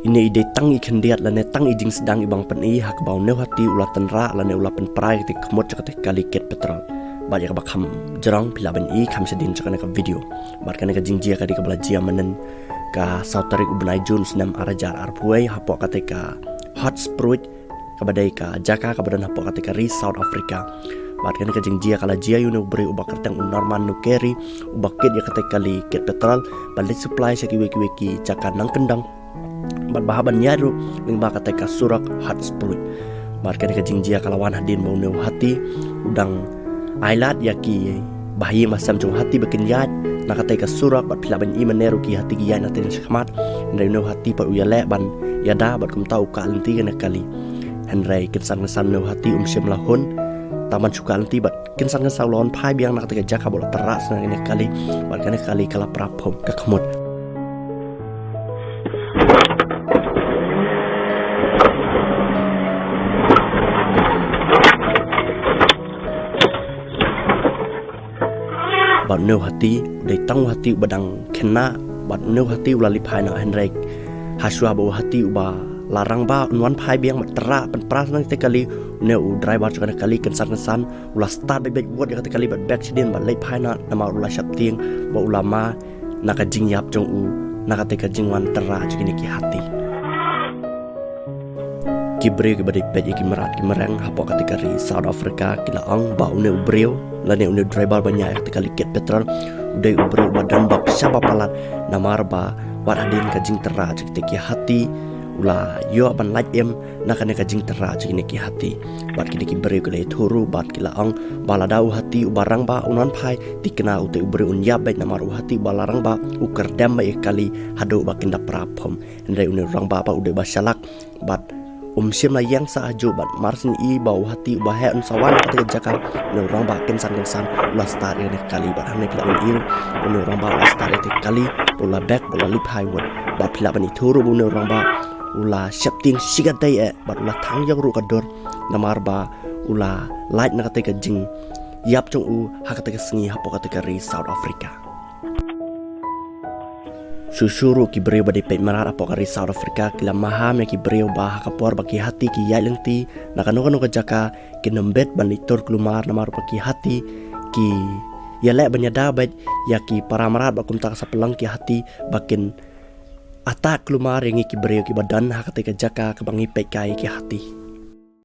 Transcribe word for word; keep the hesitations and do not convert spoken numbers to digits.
Ine i dei tang i khyndiat lane tang i jingsdang i ba nga pyni ha kaba une u hati u la tynrah lane u la pynpra ïa kata ka khmut jong kata ka kali kit petrol. Bad ïa kaba kham jrong phi lah ban i kham shadien jong kane ka video. Bad kane ka jingjia ka dei kaba la jia mynhynnin ka saw tarik u bnai Jun snem ar hajar arphew wei hapoh kata ka Hot Springs, kaba dei ka jaka kaba don hapoh kata ka ri South Africa. Bad kane ka jingjia ka la jia ïa une u briew uba kyrteng u Norman Nukeri, uba kit ïa kata ka kali kit petrol ban leit supply sha kiwei kiwei ki jaka nangkyndong. Bad ba hap ban ïaid ruh lyngba kata ka surok Hot Springs. Bad kane ka jingjia ka la wan hadien ba une u hati u dang ailad ïa ki bahaïing bahasem jong u hati ba kin ïaid na kata ka surok, bad phi lah ban i mynne ruh ki hati ki ïaid na teng shakhmat. Hynrei une u hati pat u ïaleh ban ïada bad kumta u kah lynti ïa kane ka kali. Hynrei kynsan kynsan une u hati um shym la hun tang ban shu kah lynti, bad kynsan kynsan u la wan phai biang na kata ka jaka ba u la tynrah sha kane ka kali. Bad kane ka kali ka la pra phom ka khmut. Bad une u hati u dei tang u hati uba dang khynnah, bad une u hati u la leit phai noh. Hynrei hashwa ba u hati uba la rangbah un wan phai biang bad tynrah pynpra sha kane ka kali, une u driver jong kane ka kali kynsan kynsan u la start beit beit wut ïa kata ka kali bad bek shadien bad leit phai noh, namar u la sheptieng ba u la ma na ka jingïap jong u na kata ka jingwan tynrah jong kine ki hati. Ki briew kiba dei peit ïa ki mrad ki mreng hapoh kata ka ri South Africa ki la ong ba une u briew lane une u driver ba ñiah ïa kata ka kali kit petrol u dei u briew uba don bok shaba palat, namar ba wat hadien ka jingtynrah jong kita ki hati u la ïoh ban lait im na kane ka jingtynrah jong kine ki hati. Bad kine ki briew ki la ïathuh ruh bad ki la ong ba lada u hati uba rangbah un wan phai, thikna utai u briew un ïap beit, namar u hati uba la rangbah u kyrdem beit ïa ka kali haduh ba kin da pra phom. Hynrei une u rangbah pat u dei uba shalak bad um shym la ïeng sah hajuh, bad mar syn i ba u hati uba heh un sa wan na kata ka jaka, une u rangbah kynsan kynsan u la start ïa kane ka kali. Bad hangne phi lah ban i ruh une u rangbah u la start ïa kata ka kali bad u la bek bad u la leit phai wut. Bad phi lah ban ithuh ruh ba une u rangbah u la sheptieng shikatdei eh bad u la thang ïong ruh ka dur, namar ba u la lait na kata ka jingïap jong u ha kata ka sngi hapoh kata ka ri South Africa. Shuh shuh ruh ki briew ba dei peit mrad hapoh ka ri South Africa ki la maham ïa ki briew ba ha ka por ba ki hati ki ïaid lynti na kano kano ka jaka, kin ym bit ban leit tur kulmar, namar ba ki hati ki ïaleh ban ïada beit ïa ki para mrad bad kumta ka sa pynlong ki hati ba kin attack kulmar ïa ngi ki briew kiba don ha kata ka jaka kaba ngi peit kai ïa ki hati.